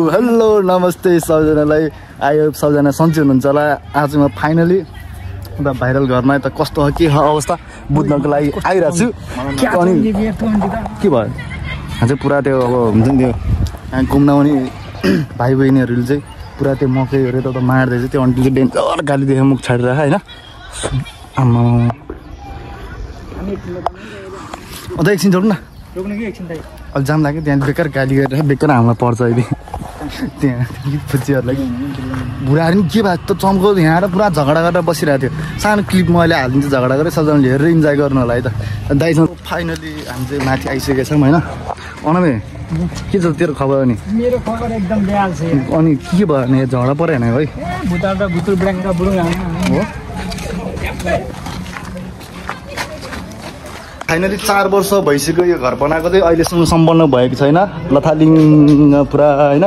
Hello नमस्ते सबैजनालाई। I hope सबैजना सन्चै हुनुहुन्छ होला। आज म फाइनली उता भाइरल घरमा त कस्तो हो के अवस्था बुझ्नको लागि आइरहेको छु। अनि के भयो चाहिँ पुरा त्यो अब हुन्छ नि त्यो घुम्न आउने भाइ बहिनीहरूले चाहिँ पुरा त्यो मकैहरू त मार्दैछ। त्यो आन्टीले डेन्जर गाली दिएको मुख छाडेर होइन। आम्मा अन्त एकछिन छोड्नु न, अलि जाम लाग्यो त्यहाँ बेकार गाली गरेर बेकार हामीलाई पर्छ अहिले त्यहाँ फुच्चीहरूलाई। बुढाहरू नि के भएको त चम्को यहाँ आएर पुरा झगडा गरेर बसिरहेको थियो। सानो क्लिप म अहिले हालिदिन्छु झगडा गरेर सबैजनाले हेरेर इन्जोय गर्नु होला है त। दाइसँग फाइनली हामी चाहिँ माथि आइसकेका छौँ होइन। अनमे के छ तेरो खबर? अनि मेरो खबर एकदम बेहाल छ। अनि के भयो भने झगडा पऱ्यो होइन है? भुटान र भुतुर ब्ल्याङ्क बुढो हो। फाइनली 4 वर्ष भइसक्यो यो घर बनाएको चाहिँ अहिलेसम्म सम्पन्न भएको छैन। लथालिङ्ग पुरा होइन,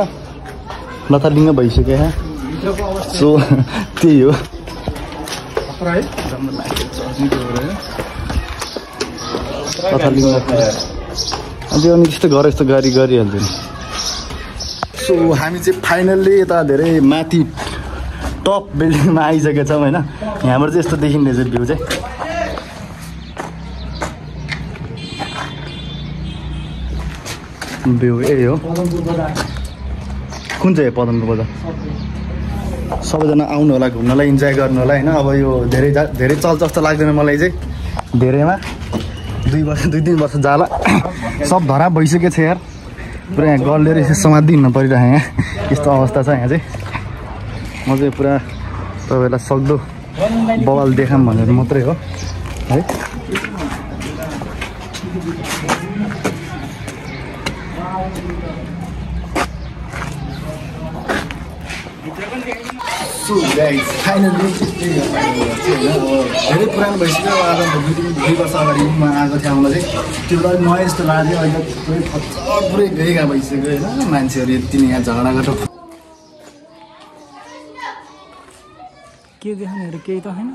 लथालिङ्ग भइसक्यो यहाँ। सो त्यही हो। लथालिङ्ग अनि त्यस्तो घर यस्तो गाडी गरिहाल्छ नि। सो हामी चाहिँ फाइनल्ली यता धेरै माथि टप बिल्डिङमा आइसकेका छौँ होइन। यहाँबाट चाहिँ यस्तो देखिँदैछ भ्यू चाहिँ। भ्यू यही हो। कुन चाहिँ पदमपुर बजार? सबैजना आउनु होला, घुम्नलाई इन्जोय गर्नु होला होइन। अब यो धेरै चल्छ जस्तो लाग्दैन मलाई चाहिँ। धेरैमा 2-3 वर्ष जाला सब धरा भइसकेको छ यार। पुरा यहाँ गलेर समाधि हिँड्नु परिरहेको यहाँ यस्तो अवस्था छ यहाँ चाहिँ। म चाहिँ पुरा तपाईँलाई सक्दो बवाल देखाम भनेर मात्रै हो है। सो गाइस फाइनली धेरै पुरानो भइसक्यो। आज 2 वर्ष अगाडि म आएको थिएँ आउँदा चाहिँ त्यो अलिक नयाँ जस्तो लाग्यो। अहिले पुरै भेगा भइसक्यो होइन। मान्छेहरू यति नै यहाँ झगडा गरेर के देखाउनेहरू केही त होइन।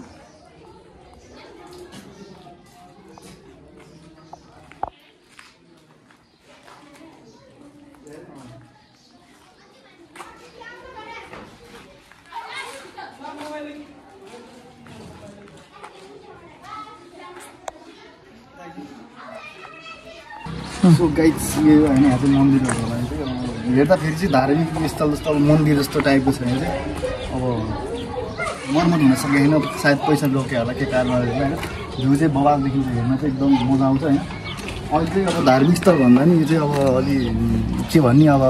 सो गाइस यो होइन यहाँ चाहिँ मन्दिरहरू होला चाहिँ हेर्दाखेरि चाहिँ धार्मिक स्थल जस्तो अब मन्दिर जस्तो टाइपको छ यहाँ चाहिँ। अब मर्मत हुन सकेन सायद पैसा रोक्यो होला के कारणले होइन। भ्यू चाहिँ बवाल देखिन्छ, हेर्न चाहिँ एकदम मजा आउँछ होइन। अहिले चाहिँ अब धार्मिक स्थल भन्दा नि यो चाहिँ अब अलि के भन्ने अब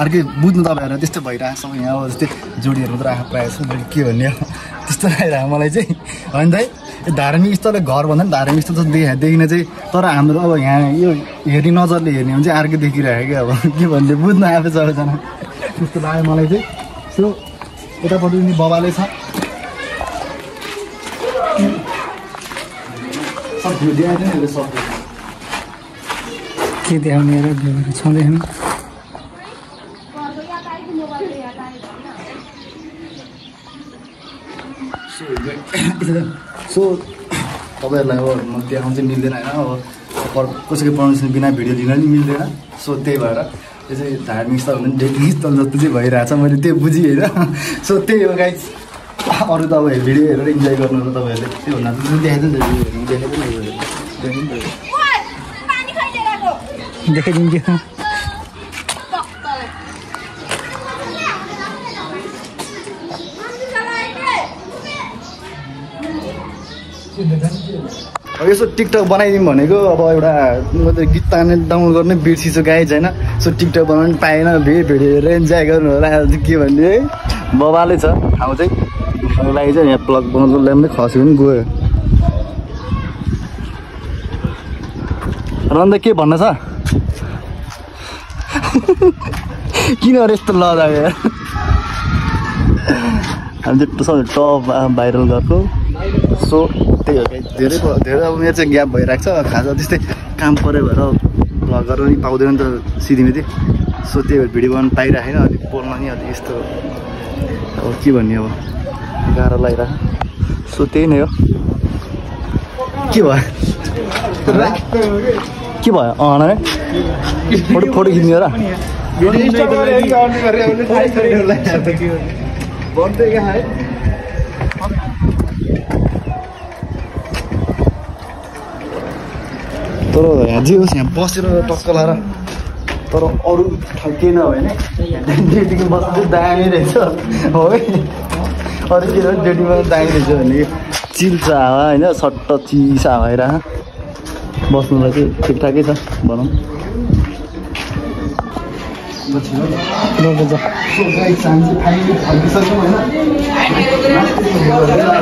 अर्कै बुझ्नु तपाईँहरू त्यस्तो भइरहेको छ यहाँ। अब जस्तै जोडीहरू त राखेको प्रायः छ के भन्ने अब त्यस्तो लागिरहेको मलाई चाहिँ होइन। है धार्मिक स्थल घर भन्दा पनि धार्मिक स्थल देखिन चाहिँ। तर हाम्रो अब यहाँ यो हेर्ने नजरले हेर्ने भने चाहिँ अर्कै देखिरहेको क्या। अब के भन्ने बुझ्नु आएको सबैजना त्यस्तो लाग्यो मलाई चाहिँ। सो यतापट्टि नि बबाले छ सब भ्यू देखाइदिनु सब के देखाउने र भ्यूहरू छँदैन। सो तपाईँहरूलाई अब म देखाउनु चाहिँ मिल्दैन होइन। अब कसैको पर्मिसन बिना भिडियो लिन नि मिल्दैन। सो त्यही भएर यो चाहिँ धार्मिक स्थल भने डेटिङ स्थल जस्तो चाहिँ भइरहेछ। मैले त्यो बुझेँ होइन। सो त्यही हो गाइस। अरू त अब भिडियो हेरेर इन्जोय गर्नु होला तपाईँहरूले। त्योभन्दा देखाइदिनु देखाइदिन्छु। अब यसो टिकटक बनाइदिउँ भनेको अब एउटा गीत तान्ने डाउनलोड गर्ने बिर्सिछु गाइज होइन। सो टिकटक बनाउनु पाएन। भिडियो हेरेर इन्जोय गर्नु होला के भन्ने है। बबालै छ ठाउँ चाहिँ घुम्नको लागि चाहिँ। यहाँ प्लग बनाउनु ल्याम्दै खस्यो पनि गयो। रन्दा के भन्न छ? किन यस्तो लजायो हामी चाहिँ टप भाइरल गएको। सो त्यही हो धेरै अब मेरो चाहिँ ग्याप भइरहेको छ। खाजा त्यस्तै काम पऱ्यो भएर भ्लग गर्न नि पाउँदैन नि त सिधीमिति। सो त्यही भएर भिडियो बनाउनु पाइरहेन। अलिक बोल्न नि अलिक यस्तो अब के भन्ने अब गाह्रो लागिरहेको। सो त्यही नै हो। के भयो के भयो? फोटो खिच्ने हो र? तर यहाँ जे होस् यहाँ बसेर टक्क लाएर तर अरू केही नभए नि डेटीमा बस्नु दामी रहेछ हो है अरू के हो डेटीमा दामी रहेछ भने चिल्छ हावा होइन सट्ट चिसा भएर बस्नुलाई चाहिँ ठिकठाकै छ भनौँ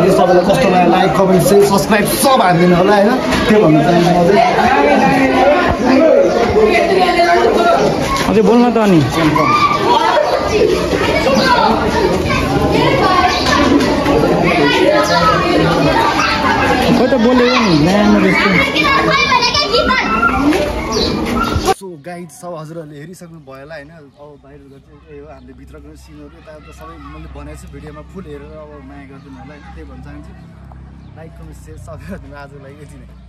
सबैलाई कस्तो लाग्यो लाइक कमेन्ट सेयर सब्सक्राइब सब हालिदिनु होला होइन त्यो भन्नु चाहन्छु म चाहिँ अझै बोल्न त अनि खोइ त बोलेको नि ल्याएन जस्तो सो गाइड सब हजुरहरूले हेरिसक्नु भयो होला होइन अब बाहिर चाहिँ त्यही हो हामीले भित्रको सिनहरू यताउता सबै मैले भनेको छु भिडियोमा फुल हेरेर अब माया गरिदिनु होला होइन त्यही भन्न चाहन्छु लाइक कमेन्ट सेयर सबै गरिदिनु आजको लागि यति नै